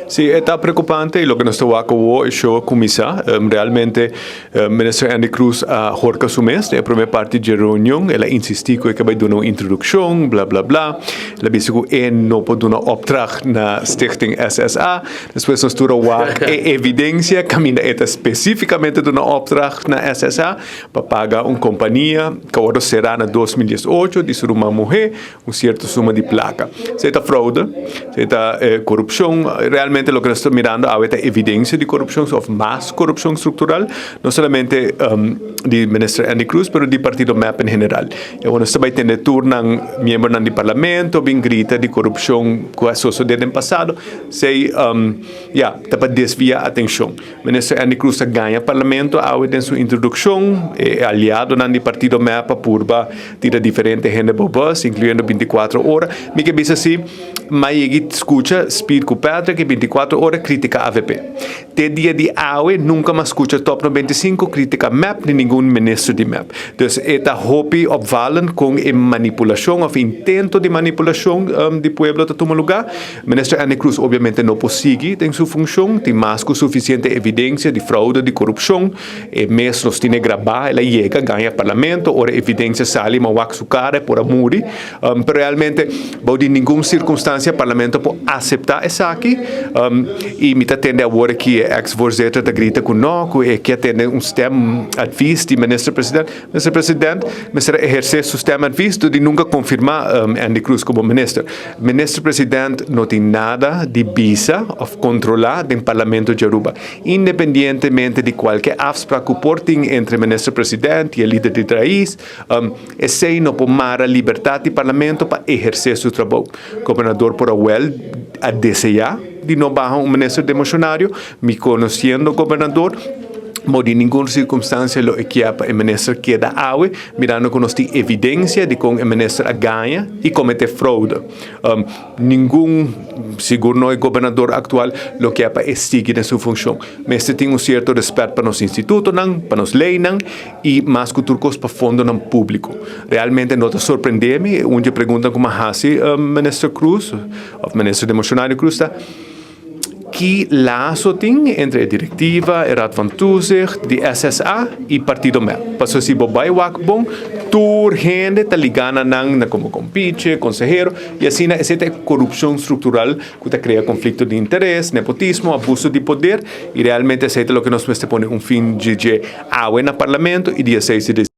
Si, e ta preocupante y loke nos ta wak awo e show a cuminsa. Realmente Minister Endy Croes a horca su mes den e prome parti dje reunion. El a insisti cu e ke bay duna un introduccion, bla bla bla. El a bisa cu e no por duna opdracht na Stichting SSA. Despues nos tur a wak e evidencia caminda e ta specificamente duna opdracht na SSA pa paga un compania cu a wordo cera na 2018 di su ruman muhe. Un cierto suma di placa. Esey ta fraude, esey ta corupcion. Realmente loke nos ta mirando awe ta evidencia di corupcion of mas corupcion structural, no solamente di Minister Endy Croes pero di partido mep en general. Y awor nos ta bay tende tur nan miembronan di parlamento bin grita di corupcion cu a sosode den pasado. Esey ya ta pa desvia atencion. Minister Endy Croes ta gaña parlamento awe den su introduccion. E aliadonan di partido mep a purba tira diferente hende bo bus, incluyendo 24 Ora. Mi ke bisa si, m'a yegi scucha Speed cu Patrick y 24 Ora critica avp. Te dia di awe nunca m'a scucha Top 95 critica mep ni ningun minister di mep. Dus e ta hopi opvallend con e manipulacion of intento di manipulacion di pueblo ta tuma lugar. Minister Endy Croes obviamente no por sigui den su funcion, tin mas cu suficiente evidencia di fraude, di corupcion. E mes nos tine grabá, el a yega gaña parlamento, ora evidencia sali ma wak su cara e por a muri. Pero realmente bou di ningun circunstancia parlamento por acepta esaki. Y mi ta tende awor aki e ex voorzitter ta grita cu no, cu e kier tende un stem advies di minister president. Minister president mester a eherce su stem advies dor di nunca confirma Endy Croes como minister. Minister president no tin nada di bisa of controla den parlamento di Aruba. Independientemente di cualke afspraak cu por tin entre Minister President y e lider di Traís, esey no por mara libertad di Parlamento pa eherce su trabou. Gobernador por a wel a desea di no baha un Minister democionario, mi conociendo Gobernador, mo di ningun circunstancia lo e kier pa e Minister keda awe, mirando cu nos tin evidencia di con e Minister a gaña y comete fraude. Ningun, sigur no e gobernador actual, lo kier pa e sigui den su funcion. Mester tin un cierto respet pa nos institutonan, pa nos leynan y mas cu tur cos pa fondonan publico. Realmente no ta sorprende mi, un dje preguntanan cu mi a haci Minister Croes of Minister Democionario Croes ta, Ki laso tin entre e directiva, e Raad van Toezicht, di SSA y Partido mep? Pasobra si bo bay wak bon, tur hende ta liga na nan na como compiche, consehero, y asina esey ta e corupcion structural cu ta crea conflicto di interes, nepotismo, abuso di poder, y realmente esey ta loke nos mester pone un fin dje awe na Parlamento y dia 6 di.